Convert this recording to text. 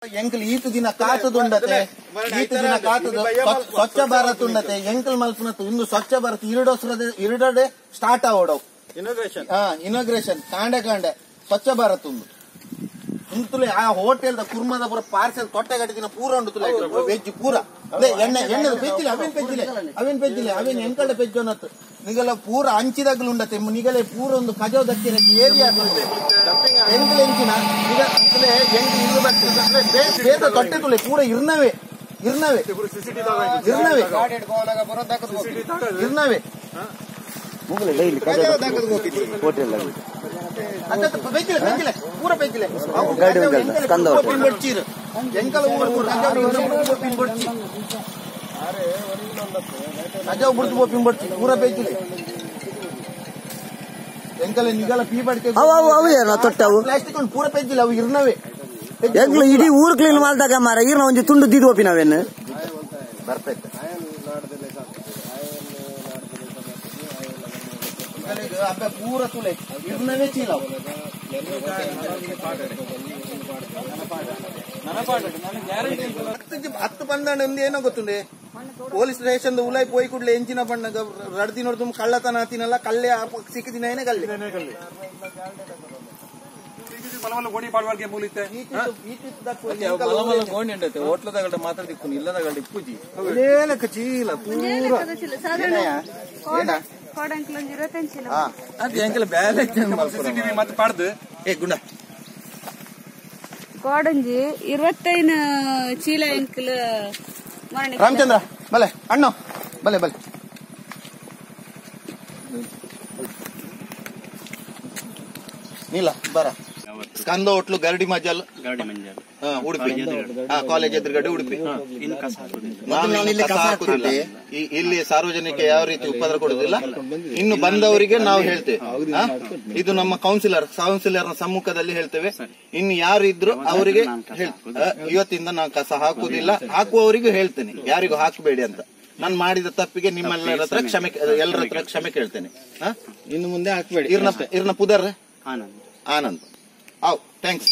ಎಂಕಲ್ ಈತ ದಿನ ಕಾತದುಂಡತೆ, ಈತ ದಿನ ಕಾತದ ಸ್ವಚ್ಛ ಭಾರತ್ ಉಂಡತೆ. ಎಂಕಲ್ ಮಲ್ಪುನತ್ತು ಇಂದು Swachh Bharat ಇರಡೋಡೆ start ಆವಡವು inauguration. Inauguration ಕಾಂಡೆ ಕಾಂಡೆ ಸ್ವಚ್ಛ ಭಾರತ್ ಉಂದು ಇಂತುಲೆ. ಆ ಹೋಟೆಲ್ the ಕುರ್ಮದ ಪೂರ ಪಾರ್ಸೆಲ್ ತೊಟ್ಟೆ ಕಟ್ಟಿದಿನ ಪೂರ ಉಂಡು ತುಲೆ ವೆಜ್ ಪೂರ ಎಣ್ಣೆ ಎಣ್ಣೆ ಪೆಜ್ಜಿಲೆ ಅವೇನ್ ಪೆಜ್ಜಿಲೆ ಅವೇನ್ ಪೆಜ್ಜಿಲೆ ಅವೇನ್ ಎಂಕಲ್ಡ ಪೆಜ್ಜು ಅನ್ನತ್ತು ನಿಗಲ ಪೂರ ಅಂಚಿದಾಗಲು ಉಂಡತೆ. ನಿಗಲೆ ಪೂರ ಒಂದು ಕಜೋ ದಕ್ಕಿರ ಏರಿಯಾ ಎಂಕಲ್ ಎಂಚಿನ ನಿಗ ಅಂತಲೇ ಎಂಕ್ ಇಲ್ಲು ಬರ್ತದೆ ಬೇದ ತೊಟ್ಟೆ ತುಲೆ ಪೂರ ಇರ್ನವೇ ಇರ್ನವೇ ಇರ್ನವೇ ಇರ್ನವೇ ಪೂರ ಪೆಜ್ಜಿಲೆ ಕಜಾವ್ ಬುಡ್ದು ಪೋಪಿಂಬಡ್ಚಿ ಪೂರ ಪೆಜ್ಜಿಲೆ ಎಂಕಲ ನಿಗಲ ಪೀ ಪಡಿಕೆ ತೊಟ್ಟವು ಪ್ಲಾಸ್ಟಿಕ್ ಒಂದು ಪೂರ ಪೆಜ್ಜಿಲೆ ಅವು ಇರ್ನವೇ. ಎಂಕ್ಲು ಇಡೀ ಊರು ಕ್ಲೀನ್ ಮಾಡ್ದಾಗ ಮಾರ ಇರ್ನ ಒಂಜಿ ತುಂಡು ದೀದ್ ಹೋಪಿನವೇನು ಬರ್ತೈತೆ. ಅಬ್ಬೆ ಪೂರ ತುಲೆ ಇರ್ನವೇ ಚೀಲ ಹತ್ತು ಪಂದಂಡ ಏನೋ ಗೊತ್ತುಂಡೆ. ಪೊಲೀಸ್ ಸ್ಟೇಷನ್ ಉಲಾಯ್ ಪೋಯ್ ಕೂಡ್ಲೆ ಎಂಚಿನ ಬಣ್ಣ ರಡ್ದಿ ನೋಡ್ದು ಕಳ್ಳತನ ಆತಿನಲ್ಲ ಕಲ್ಲೆ ಸಿಕ್ಕಿದಿನ ಏನೇ ಕಲ್ಲೆ ಹೋಟ್ಲದಗಡೆ ಮಾತ್ರ ದಿಕ್ಕು ಇಲ್ಲದಗಡೆ ಇಪ್ಪುಜಿ ಚೀಲ ಮತ್ತೆ ಪಾಡ್ದು ಏ ಗುಂಡ ಕೋಡಂಜಿ 25 ಚೀಲ ಎಂಕಲ್. ರಾಮಚಂದ್ರ ಬಲೆ ಅಣ್ಣ ಬಲೆ ಬಲೆ ನೀಲ ಬರ. ಸ್ಕಂದ ಹೋಟ್ಲು ಗರಡಿ ಮಜಲ್ ಉಡುಪಿ ಕಾಲೇಜ್ ಎದುರುಗಡೆ ಉಡುಪಿ. ನಾವು ಇಲ್ಲಿ ಕಸ ಹಾಕುದಿಲ್ಲ, ಇಲ್ಲಿ ಸಾರ್ವಜನಿಕ ಯಾವ ರೀತಿ ಉಪದ್ರ ಕೊಡುದಿಲ್ಲ. ಇನ್ನು ಬಂದವರಿಗೆ ನಾವು ಹೇಳ್ತೇವೆ, ಇದು ನಮ್ಮ ಕೌನ್ಸಿಲರ್ ನ ಸಮ್ಮುಖದಲ್ಲಿ ಹೇಳ್ತೇವೆ. ಇನ್ನು ಯಾರು ಇದ್ರು ಅವರಿಗೆ ಇವತ್ತಿಂದ ನಾವು ಕಸ ಹಾಕುದಿಲ್ಲ, ಹಾಕುವವರಿಗೂ ಹೇಳ್ತೇನೆ ಯಾರಿಗೂ ಹಾಕಬೇಡಿ ಅಂತ. ನಾನು ಮಾಡಿದ ತಪ್ಪಿಗೆ ನಿಮ್ಮೆಲ್ಲರ ಹತ್ರ ಕ್ಷಮೆ, ಎಲ್ಲರ ಹತ್ರ ಕ್ಷಮೆ ಕೇಳ್ತೇನೆ. ಇನ್ನು ಮುಂದೆ ಹಾಕಬೇಡಿ. ಇರ್ನ ಪುದರ್ ಆನಂದ್. Thanks.